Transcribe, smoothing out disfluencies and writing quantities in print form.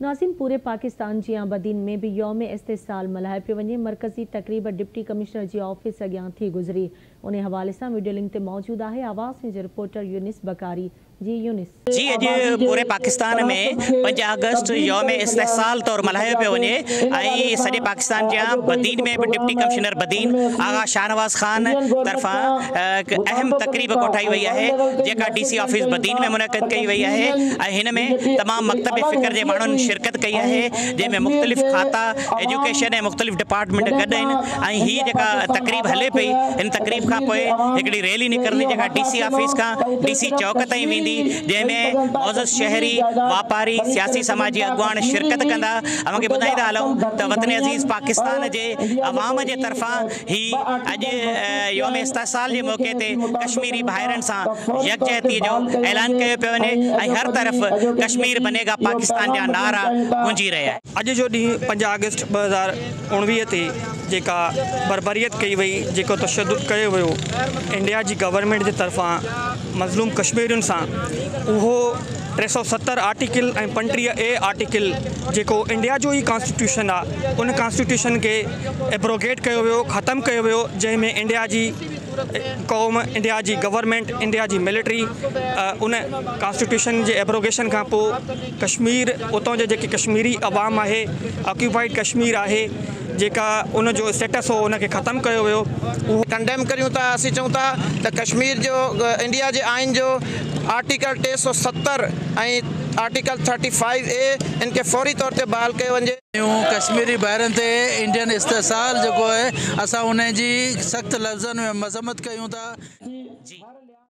ناظرين پوري پاڪستان جيان بدين ۾ به يوم استحصال ملهايو پيو وڃي، مرڪزي تقريب ڊپٽي ڪمشنر جي آفيس اڳيان ٿي گذري، انهي حوالي سان وڊيو لنڪ تي موجود آهي آواز نيوز جو رپورٽر يونس بڪاري جي يونس. جي اڄ پوري پاڪستان ۾ 5 آگسٽ يوم استحصال طور ملهايو پيو وڃي ۽ سڄي پاڪستان جيان بدين ۾ به ڊپٽي ڪمشنر بدين آغا شاهنواز خان طرفان هڪ اهم تقريب ڪوٺائي وئي آهي جيڪا ڊي سي آفيس بدين ۾ منعقد ڪئي وئي آهي ۽ هن ۾ تمام مڪتب فڪر جي ماڻهن شرڪت ڪئي آهي جنهن ۾ مختلف کاتا ايجوڪيشن ۽ مختلف ڊپارٽمينٽ گڏ آهن ۽ هي جيڪا تقريب هلي پئي هن تقريب کان پوء هڪڙي ريلي نڪرندي جيڪا ڊي سي آفيس کان ڊي سي چوڪ تائين ويندي جنهن ۾ معزز شهري واپاري سياسي سماجي اڳواڻ شرڪت ڪندا اوهان کي ٻڌائيندا هلون ته وطن عزيز پاڪستان جي عوام جي طرفان هي اڄ يوم استحصال جي موقعي تي ڪشميري ڀائرن سان يڪجهتي جو اعلان ڪيو پيو وڃي ۽ هر طرف ڪشمير بني گا پاڪستان جا نعرا گونجي رهيا آهن. اڄ جو ڏينهن 5 آگسٽ 2019 تي جيڪا بربريت ڪئي وئي، جيڪو تشدد ڪيو ويو انڊيا جي گورنمينٽ جي طرفان مظلوم ڪشميرين سان اهو 370 آرٽيڪل ۽ 35 اي آرٽيڪل جيڪو انڊيا جو ئي ڪانسٽيٽيوشن آ ان ڪانسٽيٽيوشن کي ايبروگيٽ ڪيو ويو ختم ڪيو ويو جنهن ۾ انڊيا جي قوم انڊيا جي گورنمينٽ انڊيا جي ملٽري ان ڪانسٽيٽيوشن جي ايبروگيشن کان پوء ڪشمير اتان جا جيڪي ڪشميري عوام آهي آڪيوپائيڊ ڪشمير آهي جيڪا ان جو اسٽيٽس هو ان کي ختم ڪيو ويو اهو. ڪنڊيم ڪريون ٿا اسين چئون ٿا ته ڪشمير جو انڊيا جي آئين جو آرٽيڪل 370 ۽ آرٽيڪل 35 اي ان کي فوري طور تي بحال ڪيو وڃي. آهيون ڪشميري ڀائرن تي انڊين استحصال جيڪو آهي اسان ان جي سخت لفظن ۾ مذمت ڪيون ٿا. جي.